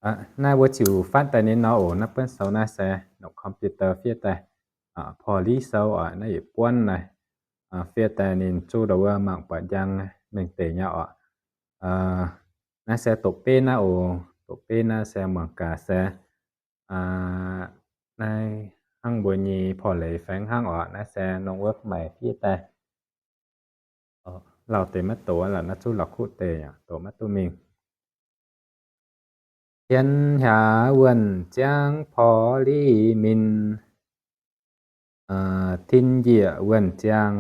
Naaiv mbuo ziouc fatv daaih ninh nor oc. Naaiv buonv sou naaiv se nongc computer fiev daaih, porv liv sou oc. Naaiv yietc buonv naaiv fiev daaih ninh zuqc ndau wuov mangc buatc njang mengh deic nyei oc. Naaiv se doqc benv naaiv oc. Doqc benv naaiv se muangx gaax se naaiv hnangv mbuo nyei porv leiz fai hnangv oc. Naaiv se nongc wuov maaih fiev daaih. Lauh deix maiv doqc lorqc, naaiv zuqc la'kuqv deix yaac doqc maiv duqv mingh. Tien hnyaax wuonh ziangv porv liv min, tin njiec wuonh ziangh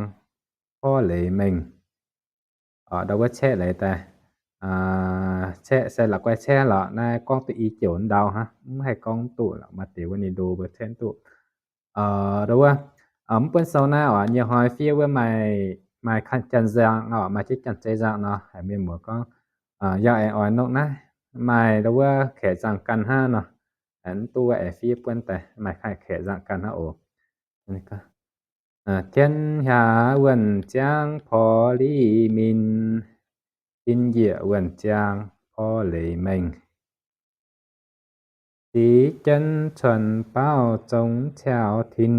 porv leiz mengh. Ndau wuov caeqv leiz daaih, caeqv se la'guaih caeqv lorqc. Naaiv gorngv duqv i joux ndau hnangv, mv haih gorngv duqv lorqc, maaih deix wuov ninh ndo mbuo caeqv duqv. Ndau wuov, mv buonv sou naaiv oc, nyei hnoi fiev wuov maaih, maaih kanh janx nzangc oc, maaih jienv janx-zei nzangc nor, haiz mienh muoz gorngv, yaac aengx oix nongc naaiv, maaih ndau wuov kaeqv nzangc ganh hnangv nor, mv duqv wuov aengx fiev buonv daaih, maaih kanh kaeqv nzangc ganh hnangv oc. Tien hnyaax wuonh ziangv porv liv min, tin njiec wuonh ziangh porv leiz mengh. Sic jienv cuonx baauv zongx ciaux tin,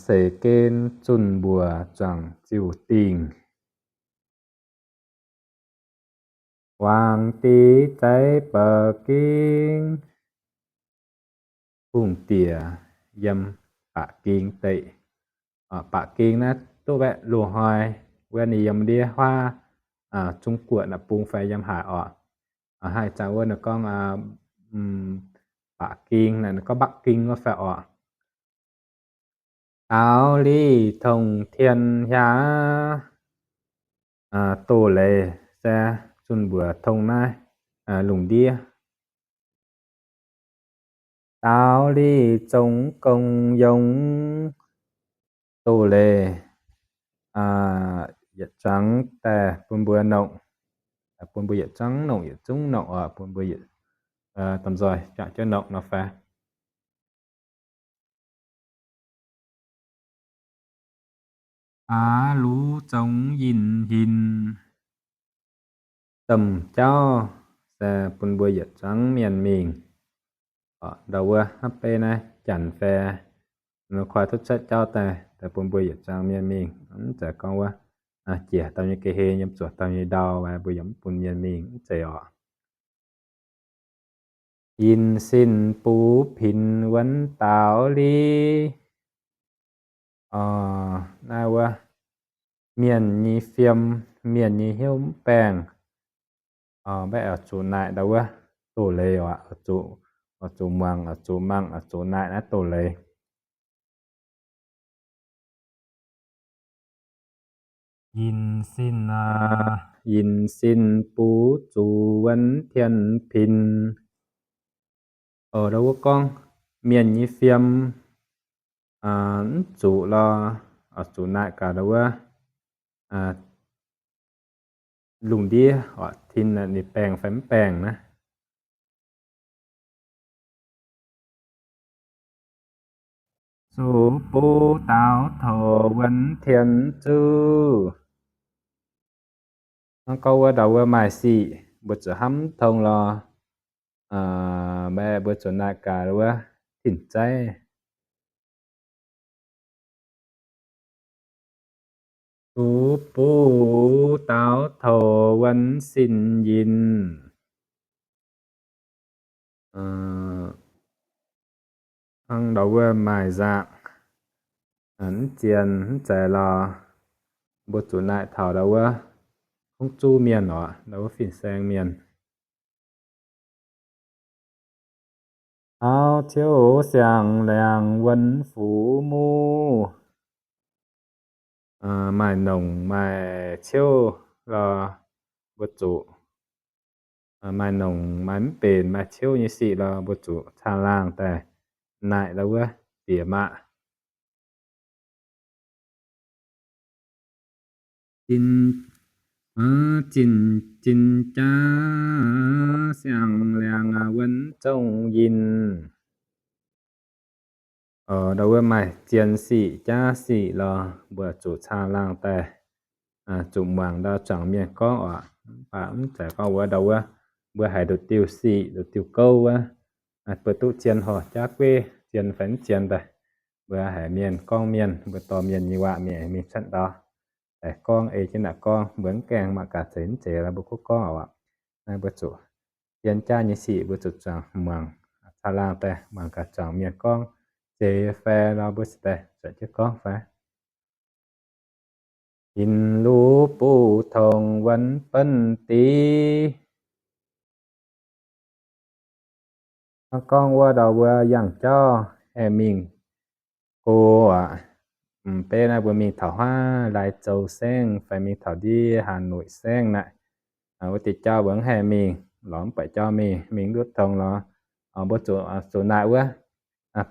seix gen zunh mbuoqc zuangx ziuh dingh. Wangc dix zeix Ba'gingh, hungh diex yiem Ba'gingh deic. Ba'gingh naaiv duqv baeqv loz-hnoi wuov ninh yiem ndiev huaav, Zung Guoqv naaiv bung fai yiem haaix oc. Haih zanc wuov ninh gorngv Ba'gingh naaiv, ninh gorngv Bắc Kinh wuov fai oc. Daaux lih tongh tien hnyaax, doz leiz se zunh mbuoqc tong naaiv lungh ndiev. Daaux lih zongx gong yongx, doz leiz yietc zungv daaih bun mbuo nongc, bun mbuo yietc zungv nongc, yietc zungv nongc oc, bun mbuo yietc, domh nzoih jangx jienv nongc nor fai. Aav luv zongx yinh hinc, domh jauv se bun mbuo yietc zungv mienh mingh. Ndau wuov hnangv beiv naaiv janx fai, koi duqv cuotv jauv daaih, daaih bun mbuo yietc zungv mienh mingh. Mv zeiz gorngv wuov jiex dauh nyei ga'hlen yiem zuoqc dauh nyei ndau, mbuo yaac mv bun mienh mingh, mv zeiz oc. Yinh sin buv pinx wuonv daaux lih. Naaiv wuov mienh nyei fiem, mienh nyei hnyouv mv baengh, mbaeqv oix zuqc naaic ndau wuov doz-leiz oc, oix zuqc muangx, oix zuqc mangc, oix zuqc naaic naaiv doz-leiz. Yinh sin, yinh sin buv zuqc wuonv tien pinx. Ndau wuov gorngv mienh nyei fiem mv zuqc lorz, oix zuqc naaic gaax ndau wuov lungh ndiev oc, tin ninh baengh fai mv baengh naaiv. Zuqc bun daaux toux wuonv tien zuqv. Hnangv gorngv wuov ndau wuov maaih sic, mbuo zuqc hnamv tong lorz, mbaeqv mbuo zuqc naaic gaax wuov tin-zaiv. Zuqc bun daaux toux wuonv sin yinh. Hnangv ndau wuov maaih nzangc mv zien mv zeiz lorz, mbuo zuqc naaic taux ndau wuov kungx zuqc mienh oc, ndau wuov fin-saeng mienh. Auv ciouv siang-liangh wuonv fuqv muv. Maaih nongc maaih ciouv lorz mbuo zuqc, maaih nongc maaih mv benx maaih ciouv nyei sic lorz mbuo zuqc caangh laangh daaih naaic ndau wuov diex maac. Zinh, zinh jaav siang-liangh wuonv zongh yinh. Ndau wuov maaih zien sic jaav sic lorz mbuo zuqc caangh laangh daaih, zuqc muangx ndau zuangx mienh gorngv oc. Mv baac mv zeiz gorngv wuov ndau wuov, mbuo haiz nduqc diuh sic nduqc diuh gouv wuov, mbuo duqv zien horh jaav gueiv, zien fai mv zien daaih, mbuo haiz mienh gorngv mienh, mbuo dorh mienh nyei waac mienh mingh cuotv ndau, daaih gorngv ei jienv naaic gorngv, mbuo mv gaengh mangc gaax zeiz mv zeiz lorqc, mbuo kuv gorngv oc. Naaiv mbuo zuqc zien jaav nyei sic mbuo zuqc zuangx muangx caangh laangh daaih, muangx gaax zuangx mienh gorngv zeiz fai lorqc, mbuo cingx daaih zuotc jienv gorngv fai. Yinh luv buv tongx wuonx benv div. Gorngv wuov ndau wuov yangh jauv haih mingh go aqv. Mv baac naaiv mbuo mingh taux haav Lai Châu saengv fai mingh taux ndiev Hà Nội saengv naaic, wuov deix jauv mbuo mv haih mingh lorz mv buatc jauv mingh, mingh luv tongx lorz, mbuo zuqc, zuqc naaic wuov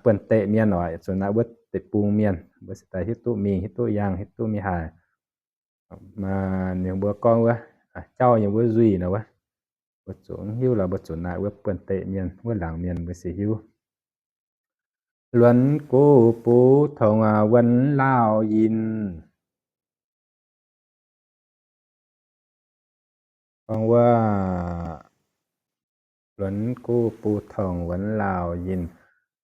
buonv-deqc mienh oc, zuqc naaic wuov deic-bung mienh, mbuo cingx daaih hiuv duqv mingh, hiuv duqv yangh, hiuv duqv mingh haaix. Ninh mbuo gorngv wuov jauv yiem wuov nzuih nor wuov, mbuo zuqc mv hiuv lorz mbuo zuqc naaic wuov buonv-deqc mienh, wuov laangz mienh mbuo se hiuv. Luonx guv buv tongx wuonx lauh yinh. Gorngv wuov luonx guv buv tongx wuonx lauh yinh.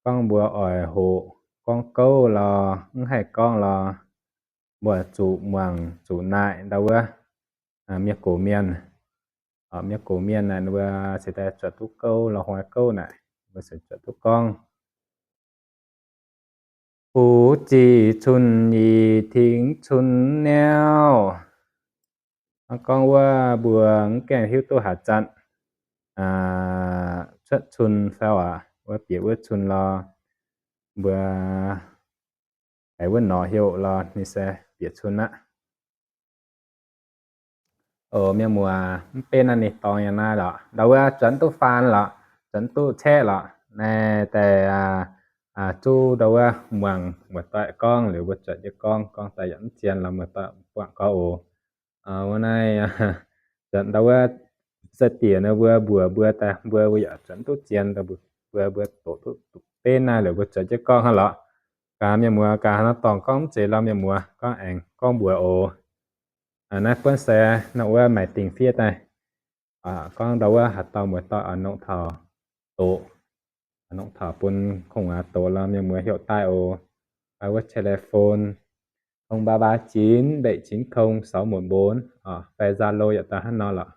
Gorngv mbuo oix hoqc gorngv gouv lorz mv haih gorngv lorz, mbuo zuqc muangx zuqc naaic ndau wuov mienh gox mienh. Mienh gox mienh naaic mbuo cingx daaih zuotc duqv gouv lorz hnoi gouv naaic, mbuo cingx zuotc duqv gorngv. Buv ziqc cun yie tingx cun niauv. Gorngv wuov mbuo mv gaengh hiuv duqv haaix zanc cuotv cun fai aqv, wuov bieqc wuov cun lorz, mbuo haiz wuov norqc heuc lorz ninh se bieqc cun aqv. Oc, mienh muoz, mv benv naaiv ninh dorngx yangh naaiv lorqc. Ndau wuov zuonx duqv faan lorqc, zuonx duqv caeqv lorqc. Naaiv daaih zuqc ndau wuov muangx muoz-doic gorngv liuz mbuo zuotc jienv gorngv, gorngv daaih yaac mv zien lorqc muoz-doic buangh gorngv oc. Wuov naaiv ndau wuov sai-diex nor mbuo mbuox mbuo daaih mbuo yaac zuonx duqv zien, mbuo mbuo doqc duqv benv naaiv liuz mbuo zuotc jienv gorngv hnangv lorqc. Gaax mienh muoz, gaax haaix nor dorngc gorngv mv zeiz lorz mienh muoz gorngv aengx gorngv mbuox oc. Naaiv buonv se nor wuov maaih dingh fiev daaih. Gorngv ndau wuov haaix dauh muoz-doic oix nongc taux doqc, nongc taux bun kungx doqc lorz mienh muoz heuc daaih oc. Fai wuov telephone không ba ba chín bảy chín không sáu một bốn, fai Zalo yaac daaih hnangv nor lorqc.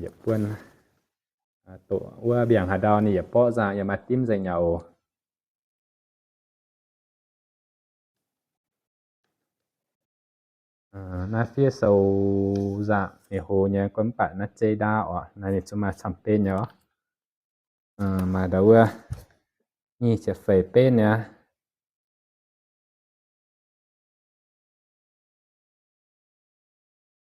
Yietc buonv doqc wuov mbiaangc haaix ndau ninh yietc borqv nzangc yaac maaih dimv nzengc nyei oc. Naaiv fiev sou nzangc ninh hoz nyei, gunv mv baac naaiv zeiv ndaauv oc, naaiv ninh zungv maaih camv-benv nyei oc. Maaih ndau wuov nyic ziepc feix benv nyei.